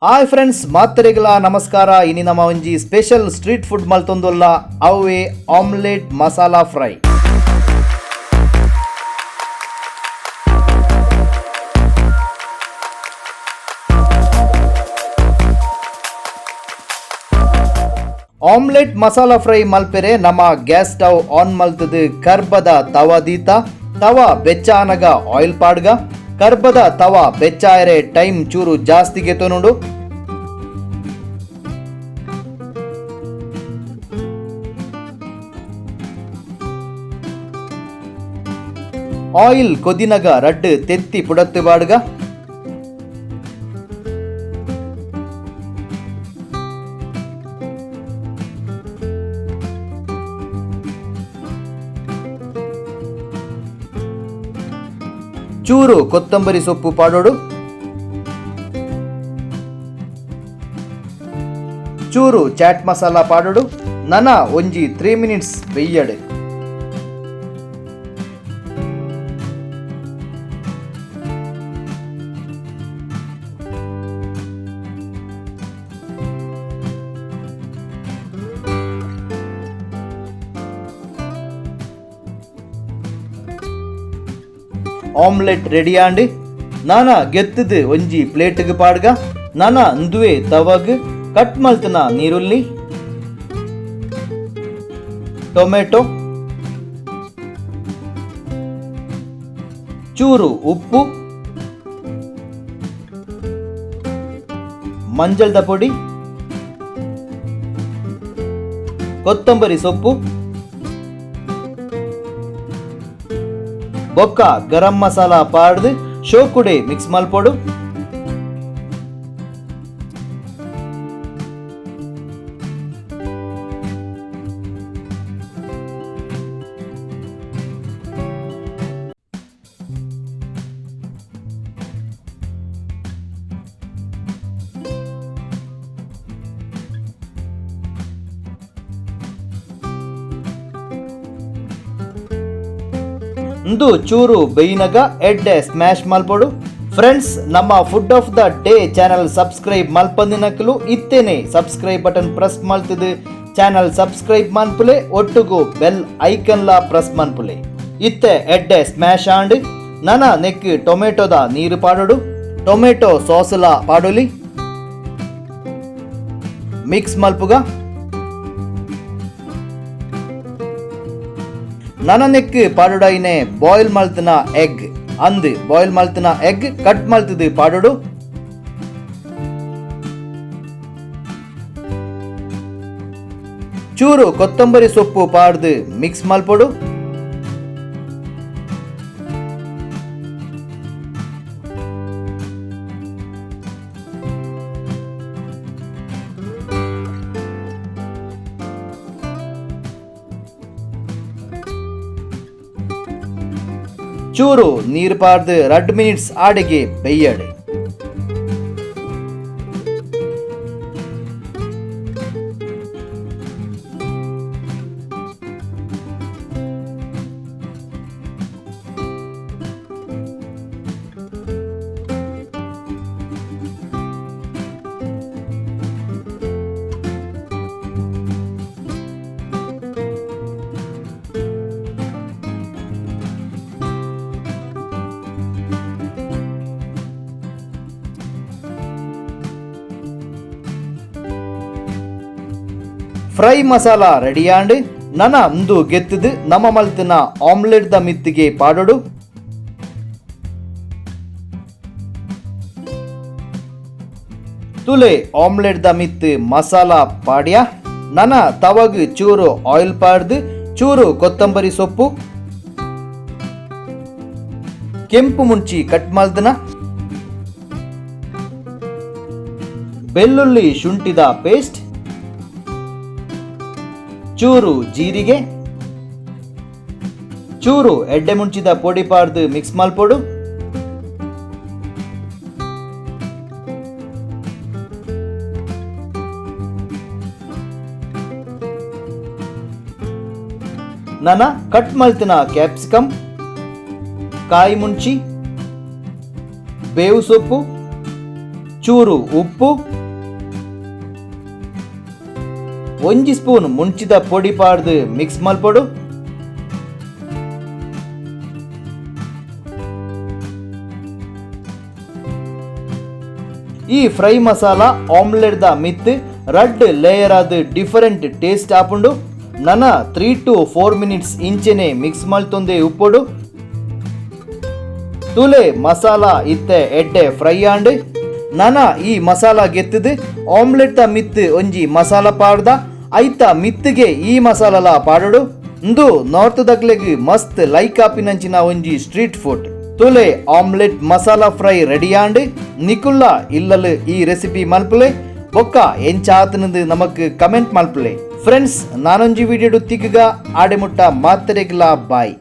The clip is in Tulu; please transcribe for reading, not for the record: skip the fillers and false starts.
ಹಾಯ್ ಫ್ರೆಂಡ್ಸ್, ಮಾತರಿಗಳ ನಮಸ್ಕಾರ. ಇನಿ ನಮ್ಮ ಒಂಜಿ ಸ್ಪೆಷಲ್ ಸ್ಟ್ರೀಟ್ ಫುಡ್ ಮಲ್ತೊಂದುಲ್ಲ, ಅವೇ omelette masala fry. Omelette masala fry ಮಲ್ಪೆರೆ ನಮ್ಮ ಗ್ಯಾಸ್ ಸ್ಟವ್ ಆನ್ ಮಲ್ತದು ಕರ್ಬದ ತವ ದೀತ, ತವ ಬೆಚ್ಚ ಆನಗ ಆಯಿಲ್ ಪಾಡ್ಗ. ಕರ್ಬದ ತವ ಬೆಚ್ಚಾಯರೆ ಟೈಮ್ ಚೂರು ಜಾಸ್ತಿಗೆ ತೊನುಂಡು. ಆಯಿಲ್ ಕೊದಿನಗ ರಡ್ಡು ತೆತ್ತಿ ಪುಡತ್ತು ಬಾಡ್ಗ. ಚೂರು ಕೊತ್ತಂಬರಿ ಸೊಪ್ಪು ಪಾಡೋಡು. ಚೂರು ಚಾಟ್ ಮಸಾಲ ಪಾಡೋಡು. ನನ ಒಂಜಿ 3 ಮಿನಿಟ್ಸ್ ಬೆಯ್ಯಡು. ಆಮ್ಲೆಟ್ ರೆಡಿ ಆಂಡ್. ನಾನ ಗೆತ್ತದು ಒಂಜಿ ಪ್ಲೇಟ್ಗ್ ಪಾಡ್ಗ. ನನ ಅಂದುವೆ ತವಗ್ ಕಟ್ ಮಲ್ತನ ನೀರುಳ್ಳಿ, ಟೊಮೆಟೊ, ಚೂರು ಉಪ್ಪು, ಮಂಜಲ್ದ ಪೊಡಿ, ಕೊತ್ತಂಬರಿ ಸೊಪ್ಪು ಬೊಕ್ಕ ಗರಂ ಮಸಾಲ ಪಾಡ್ದು ಶೋಕುಡೆ ಮಿಕ್ಸ್ ಮಲ್ಪೊಡು. ಇಂದು ಚೂರು ಬೇಯ್ನಗ ಎಡ್ಡೆ ಸ್ಮ್ಯಾಶ್ ಮಲ್ಪೊಡು. ಫ್ರೆಂಡ್ಸ್, ನಮ್ಮ Food of the Day channel subscribe ಮಲ್ಪಂದಿನಕಲು ಇತ್ತೇನೆ ಸಬ್ಸ್ಕ್ರೈಬ್ ಬಟನ್ ಪ್ರೆಸ್ ಮಲ್ತದು ಚಾನಲ್ ಸಬ್ಸ್ಕ್ರೈಬ್ ಮನ್ಪುಲೆ. ಒಟ್ಟುಗು ಬೆಲ್ ಐಕನ್ಲಾ ಪ್ರೆಸ್ ಮನ್ಪುಲೆ. ಇತ್ತೆ ಎಡ್ಡೆ ಸ್ಮ್ಯಾಶ್ ಆಂಡ್. ನನ ನೆಕ್ ಟೊಮೆಟೊದ ನೀರು ಪಾಡೋಡು. ಟೊಮೆಟೊ ಸಾಸುಲ ಪಾಡೊಲಿ. ಮಿಕ್ಸ್ ಮಲ್ಪುಗ. ನನ ನೆಕ್ ಪಾಡೊಡೈನೆ ಬಾಯ್ಲ್ ಮಲ್ತನ ಎಗ್. ಅಂದ್, ಬಾಯ್ಲ್ ಮಲ್ತನ ಎಗ್ ಕಟ್ ಮಲ್ತದು ಪಾಡೊಡು. ಚೂರು ಕೊತ್ತಂಬರಿ ಸೊಪ್ಪು ಪಾಡ್ದು ಮಿಕ್ಸ್ ಮಲ್ಪೊಡು. ಚೂರು ನೀರು ಪಾಡ್ದು 2 ಮಿನಿಟ್ಸ್ ಆಡಿಗೆ ಬೆಯ್ಯಡು. ಫ್ರೈ ಮಸಾಲ ರೆಡಿ ಆಂಡ್. ನನ ಅಂದು ಗೆತ್ತದು ನಮ ಮಲ್ತಿನ ಆಮ್ಲೆಟ್ the ಮಿತ್ತಿಗೆ ಪಾಡೊಡು. ತುಲೆ, ಆಮ್ಲೆಟ್ the ಮಿತ್ತು ಮಸಾಲ ಪಾಡ್ಯ. ನನ ತವಗ್ ಚೂರು ಆಯಿಲ್ ಪಾಡ್ದು ಚೂರು ಕೊತ್ತಂಬರಿ ಸೊಪ್ಪು, ಕೆಂಪು ಮುಂಚಿ ಕಟ್ ಮಲ್ದನ, ಬೆಳ್ಳುಳ್ಳಿ ಶುಂಠಿದ ಪೇಸ್ಟ್, ಚೂರು ಜೀರಿಗೆ, ಚೂರು ಎಡ್ಡೆ ಮುಂಚಿದ ಪೊಡಿ ಪಾಡ್ದು ಮಿಕ್ಸ್ ಮಲ್ಪೊಡು. ನನ ಕಟ್ ಮಲ್ತಿನ ಕ್ಯಾಪ್ಸಿಕಮ್, ಕಾಯಿ ಮುಂಚಿ, ಬೇವು ಸೊಪ್ಪು, ಚೂರು ಉಪ್ಪು, ಒಂಜಿ ಸ್ಪೂನ್ ಮುಂಚಿದ ಪೊಡಿ ಪಾಡ್ದು ಮಿಕ್ಸ್ ಮಲ್ಪೊಡು. ಈ ಫ್ರೈ ಮಸಾಲ ಆಮ್ಲೆಟ್ ದ ಮಿತ್ತ್ ರಡ್ಡ್ ಲೇಯರ್ ಆದ್ ಡಿಫರೆಂಟ್ ಟೇಸ್ಟ್ ಆಪುಂಡು. ನನ 3 ಟು 4 ಮಿನಿಟ್ಸ್ ಇಂಚೆನೆ ಮಿಕ್ಸ್ ಮಲ್ತೊಂದೇ ಉಪ್ಪೊಡು. ತುಲೆ ಮಸಾಲ ಇತ್ತೆ ಎಡ್ಡೆ ಫ್ರೈ ಆಂಡ್. ನನ ಈ ಮಸಾಲ ಗೆತ್ತುದು ಆಮ್ಲೆಟ್ ದ ಮಿತ್ತ್ ಒಂಜಿ ಮಸಾಲ ಪಾಡ್ದ ಐತ ಮಿತ್ತಿಗೆ ಈ ಮಸಾಲಲ ಪಾಡೊಡು. ಇಂದು ನಾರ್ತ್ ದಕ್ಲೆಗ್ ಮಸ್ತ್ ಲೈಕ್ ಆಪಿನಂಚಿನ ಒಂಜಿ ಸ್ಟ್ರೀಟ್ ಫುಡ್. ತುಲೆ ಆಮ್ಲೆಟ್ ಮಸಾಲ ಫ್ರೈ ರೆಡಿ ಆಂಡ್. ನಿಕುಲ್ಲ ಇಲ್ಲಲ್ ಈ ರೆಸಿಪಿ ಮಲ್ಪುಲೆ ಬೊಕ್ಕ ಎಂಚಾತನದು ನಮಕ್ ಕಮೆಂಟ್ ಮಲ್ಪುಲೆ. ಫ್ರೆಂಡ್ಸ್, ನಾನೊಂಜಿ ವಿಡಿಯೋಡು ತಿಕ್ಕುಗ, ಆಡೆ ಮುಟ್ಟ ಮಾತೆರೆಗ್ಲಾ ಬಾಯ್.